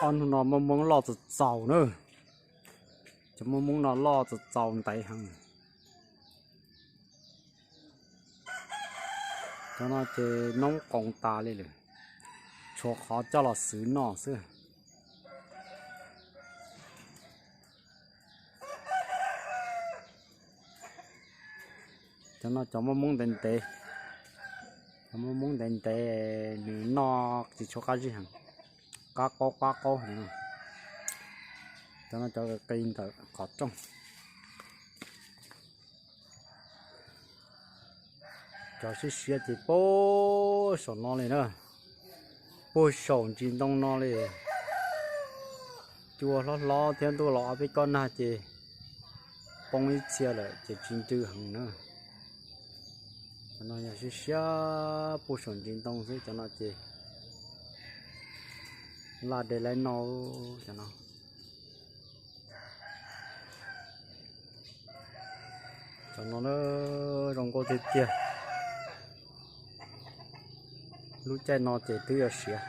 Ob hnub no Moob Moob loj txaus txaus na. Cov Moob Moob no loj txaus txaus ntev heev. Cov no ces noob qoos tas li lawm, tshuav qhov coj los xwb noj xwb. Cov no cov Moob Moob ntev ntev, cov Moob Moob ntev ntev, nws noj tsis tshua qab zib heev, qab qaub qab qaub heev. Cov no cov qis ntawm qhov rooj. Cov siab siab ces puag saum no li na, puag saum ntsis ntoo no li. Cua hlob hlob thiab ntuj los ob peb kob nag ces poob ib txhia lawm ces tsis ntws heev na. Cov no yog siab siab puag saum ntsis ntoo xwb, cov no ces laj dej laib noj cov no. Cov no na zoo nkauj tiag tiag. Lub caij no ces twb yuav siav.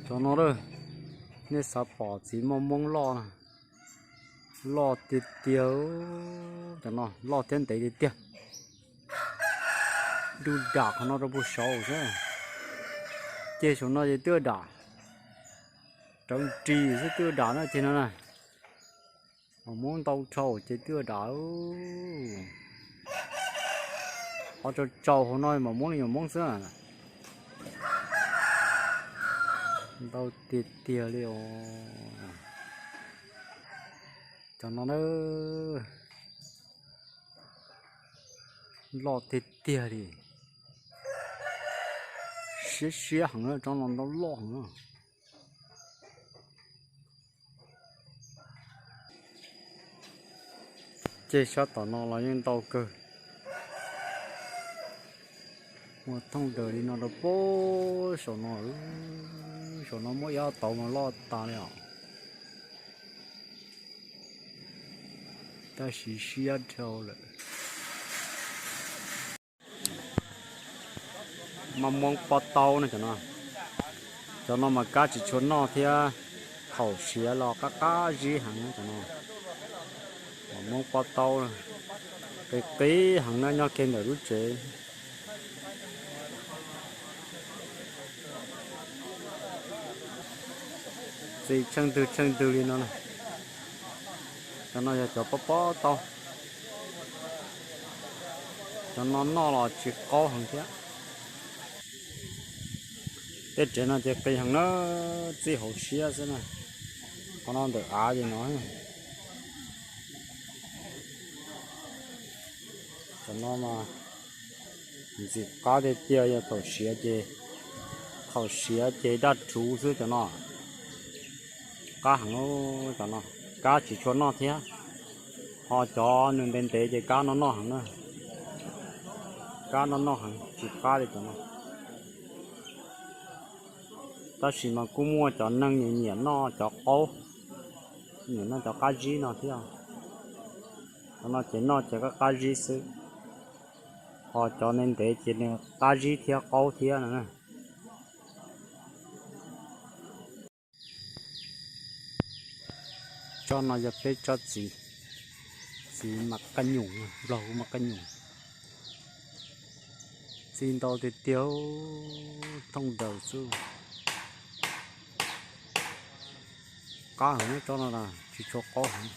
Cov no, nej xav pom txiv Moob Moob loj na, loj tiag tiag. Cov no loj thiab ntev tiag tiag. Dub dam qhov no rau puag saud xwb. Ceg saum no ces twb dam, rawv ris xwb twb dam na ceg no na. Mas Moob ntau dhau ces twb dam. Qhov tsaus tsaus hauv no mas Moob li nyuam Moob xwb. Ntau tiag tiag li os. Cov no na, loj tiag tiag li. Siab siab heev, cov no ntau loj heev. Ceg sab tom no los yeej ntau kawg. Muaj thooj daws li no rau puag saum no. Saum no muaj ib ob tauv mas loj tas li os. Tab sis siab dhau lawm. Moob Moob pob taub no, cov no, cov no mas kab tsis tshua noj thiab, thaum siav los qab qab zib heev cov no. Moob Moob pob taub, qis qis heev na, nyob kiag ntawm lub tsev. Txi tsheej ntwg tsheej ntwg li no na. Cov no yog cov pob pob taub. Cov no noj los tsis qaub heev thiab. Tej tsev no ces qis heev na, txij hauv siab xwb na. Qhov no ntawm av li no. Cov no mas ntxim qab tiag tiag, yog thaum siav ces, thaum siav ces daj rhuv xwb cov no. Qab heev, cov no kab tsis tshua noj thiab. Ho cov nws ntev ntev ces kab noj noj heev na. Kab noj noj heev tsis qab li cov no. Tab sis mas kuj muaj cov neeg nyiam nyiam noj cov qaub, nyiam noj cov qab zib no thiab. Cov no ces noj ces qab qab zib xwb. Ho cov ntev ntev ces nws qab zib thiab qaub thiab no. Tsob no yog peb tsob txiv, txiv mas qaj nyum, nplog hu mas qaj nyum. Txi ntau tiag tiag, thooj daws xwb. Qab heev tsob no na, tsis tshua qaub heev.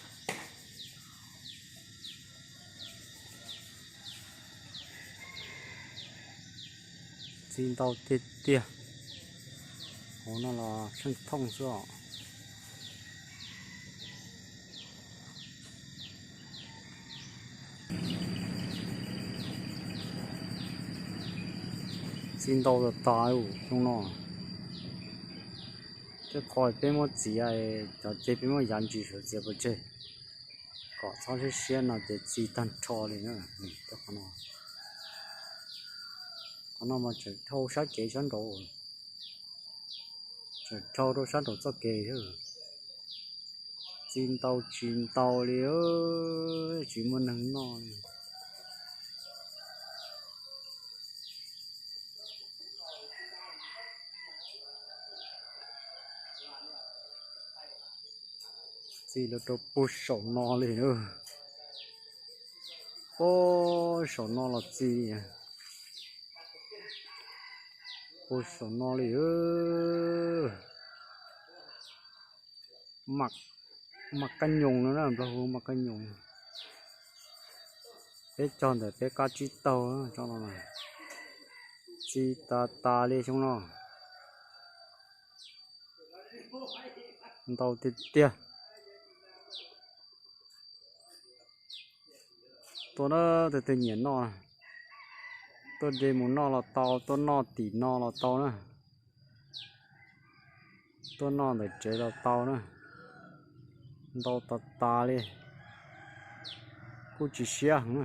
Txi ntau tiag tiag. Hauv no los tsheej thooj xwb os. Txi ntau tas tas xyoo no. Tej qho peb muab txiav, cov ceg peb muab yav ntsis suav txiav pov tseg kom txhob siab siab no ces txi tag nrho li na. Qhov no mas tseem dhau sab kev sab nraud, tseem dhau rau sab nraum txoj kev. Txi ntau tsis ntau li, tsis muaj neeg noj li. Txi los rau puag saum no li na. Puag saum no los txi li. Puag saum no li. Mas qab nyoos no na, Nplog hu mas qab nyoos. Peb cog ntawm peb qab tsib taug tsob no. Txi tas tas li xyoo no. Ntau tiag tiag. Tuaj na, tus twg nyiam noj, tuaj de mus noj los tau, tuaj noj tim no los tau na. Tuaj noj ntawm tsev los tau na. Ntau tas tas li. Kuj tsis siab heev na.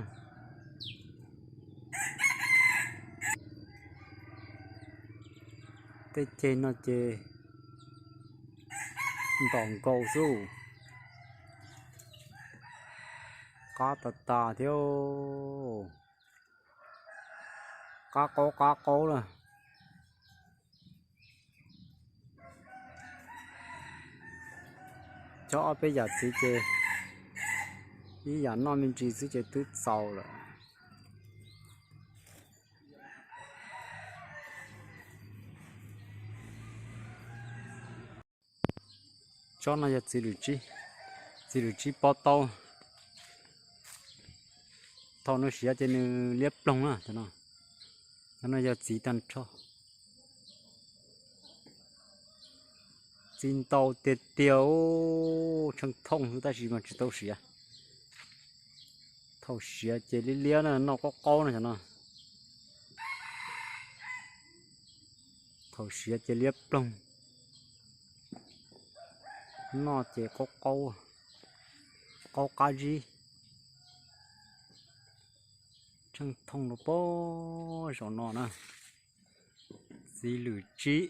Tej ceg no ces ntom nkaus xwb. Qab tas tas thiab. Qab qaub qab qaub lawm. Cog ob peb yam txiv ces ib yam noj me ntsis xwb ces twb txaus lawm. Tsob no yog txiv lwm tsib, txiv lwm tsib pob taub. Thaum nws siav ces nws liab ploog na. Cov no yog txiv tag nrho. Txiv ntau tiag tiag, tsheej thooj xwb tab sis mas tsis tau siav. Thaum siav ces liab liab na, noj qaub qaub na cov no. Thaum siav ces liab ploog, noj ces qaub qaub, qaub qab zib. Tsheej thooj rau puag saum no na. Txiv lwm tsib.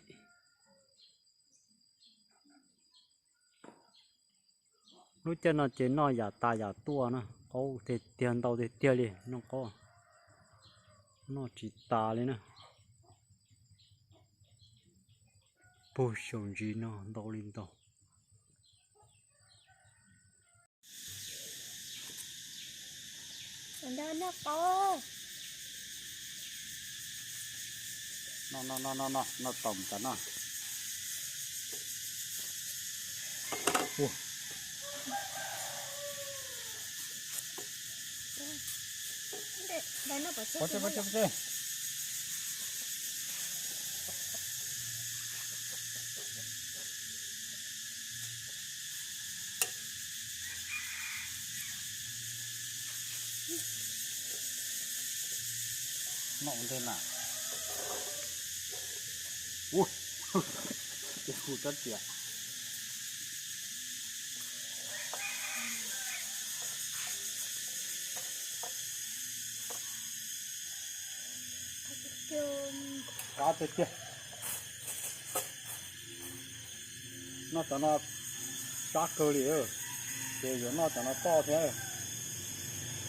Lub caij no ces noj yam tas yam tuaj na, qaub tiag tiag, ntau tiag tiag li, noj qaub, noj tsis tas li na. Puag saum ntsis no ntau li ntau. Noj, noj, noj, noj, noj tau mus tas noj. Pov tseg, pov tseg, pov tseg. Noj ua ntej na. Ua, hu tsob txias. Qab tiag tiag. Noj cov no sab kawg li, ces yuav noj cov no toj thiab.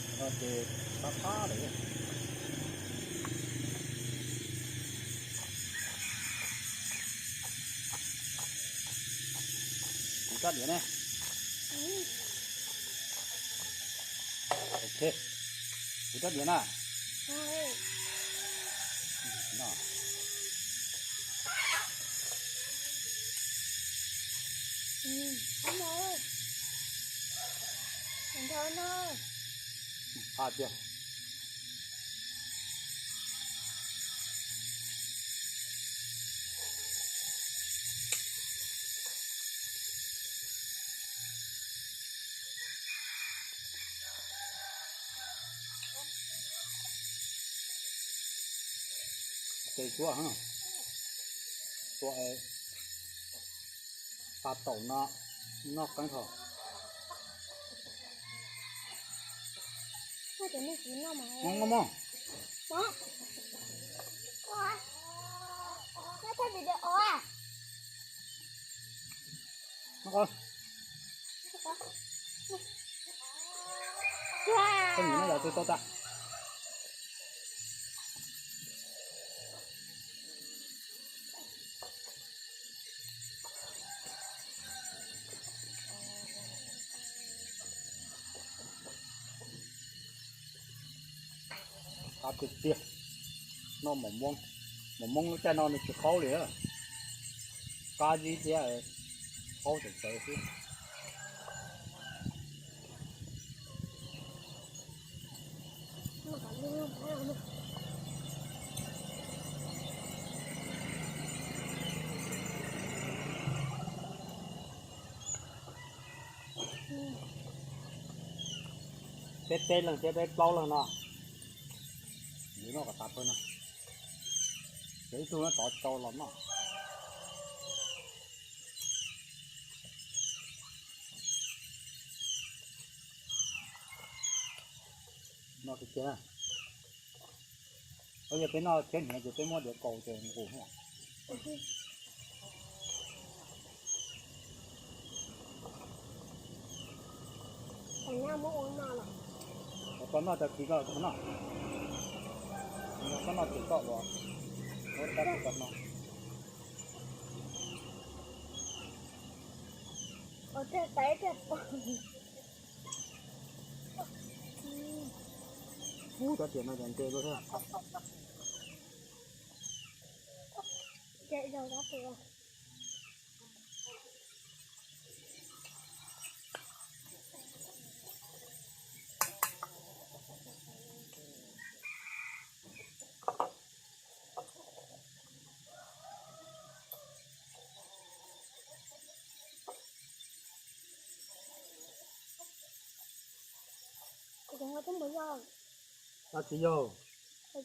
Cov no ces sab qab lawm. Kuv rab diav ne. Ok, kuv rab diav na. Qab tiag. Tes suab, tua, tua taum no noj qeeb thaum. Mog mog. Koj nyiam no yog twg tau tas. Qab tiag tiag. Noj maum moob, maum moob lub caij no nws tsis qaub li, qab zib thiab, qaub txawv txawv xwb. Peb peb leeg thiab peb plaub leeg no, yuav noj kom tas pawg no, ces ib tug no tov tsau los noj. Noj tiag tiag. Yog peb noj tshiab hniav ces peb muab diav kaus ces nqus. Koj noj cov kiv koj noj, koj noj ces koj ua, koj no. Ub, cov tiam no ces nte lawm thiab. Tsis yaug. Tsis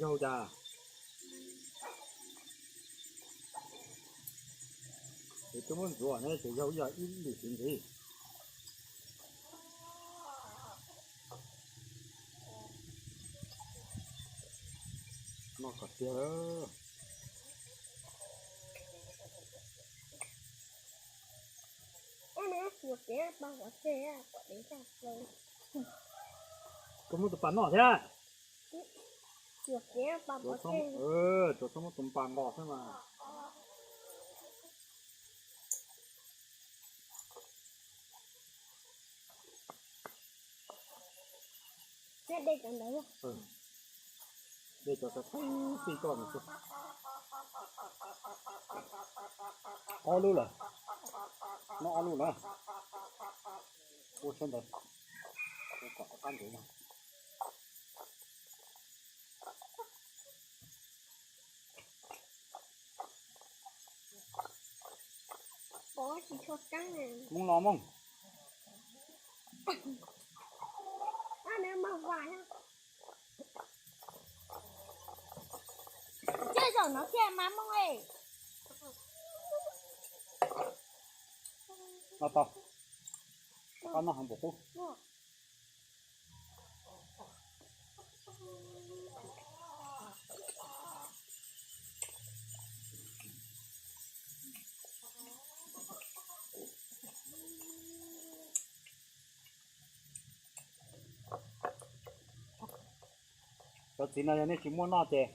yaug cas. Ces twb muab ntxuav ne, ces yaug yog ib lwm xiv ntxiv. Noj kom tiag. Koj muab tus pas noj thiab. Tsuas txhob muab tus pas nqos xwb mas. De cov xav tib tij koj no xwb. Ob lub lawm, noj ob lub lawm, ua siab ntawd, ua kom qab ntsev no. Hmoob los Hmoob. Tej zaum no thiaj mas Hmoob. Los tau, koj noj heev npaum qub. Cov txiv no yog nej tsis muaj noj ces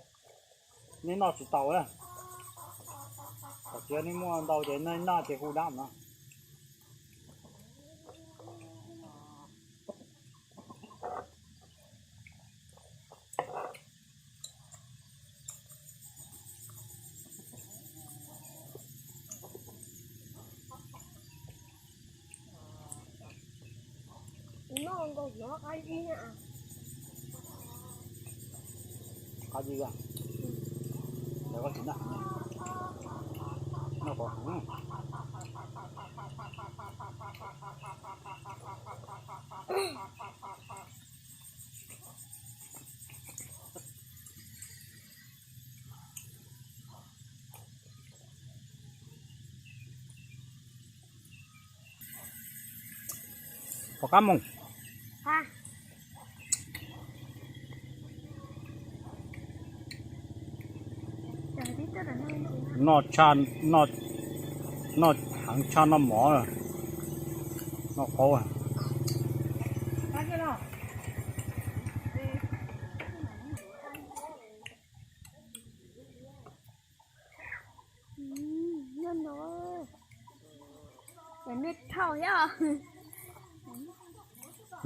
nej noj tsis tau na. Thaum tsis yog nej muaj ntau ces nej noj ces hu dab no. Qab zib, koj tsis noj, noj kom heev. Puas qab mus? Noj tshaj, noj heev tshaj noj mov, noj qaub.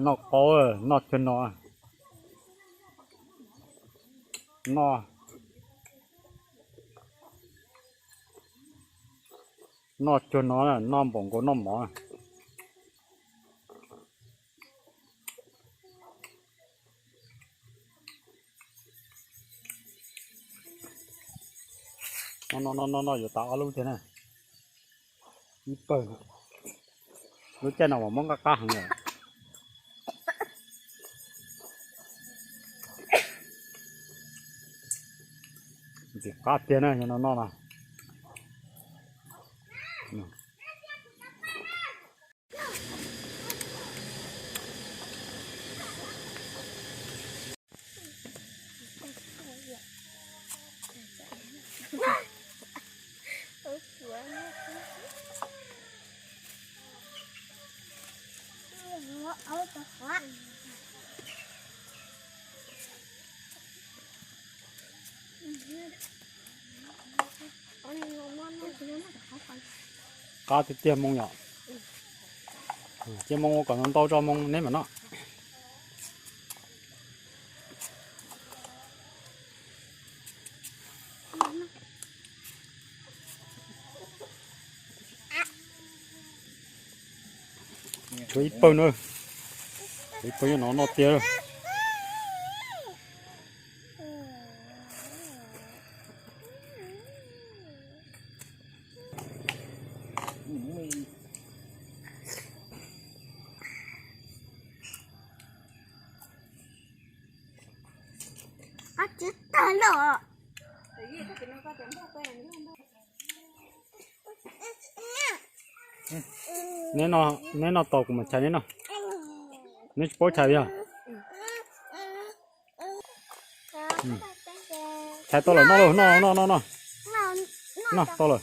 Noj qaub, noj cog no. Noj, noj cuag no, noj npaum nkaus noj mov. Noj noj noj noj yuav tas ob lub thiab na. Ib pawg, lub caij no mas muab qab qab heev lawm. Ntxim qab tiag na, yog no noj no. Qab tiag tiag Hmoob yom. Cia Hmoob ua kom ntau ntau tso Hmoob neb mam noj. Tshuav ib pawg na, ib pawg nyob no noj tiag. Qab tsis tag lawm. Neb noj, neb noj tau kuv mam chais neb noj. Neb tsis paub chais yog. Chais tau lawm noj lauj, noj noj noj noj. Noj tau lawm.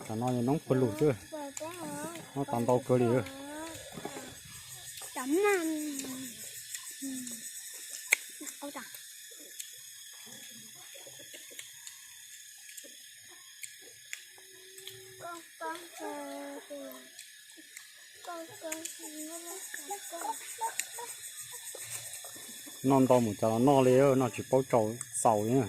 Tam no noob pawg lug xwb, noj tas ntau kawg li. Noj ntau mus cas los noj li, noj tsis paub tsau xaus li na.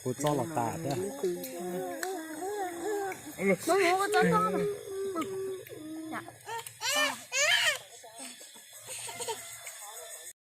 Kuv txob los tas thiab.